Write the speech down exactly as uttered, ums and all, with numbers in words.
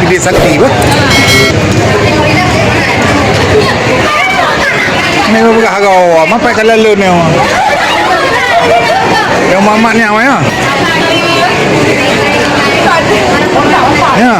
Di sakti bah. Ni peugah harau, mapai ka lalu ni. Yang mamat ni apa ya? Ya.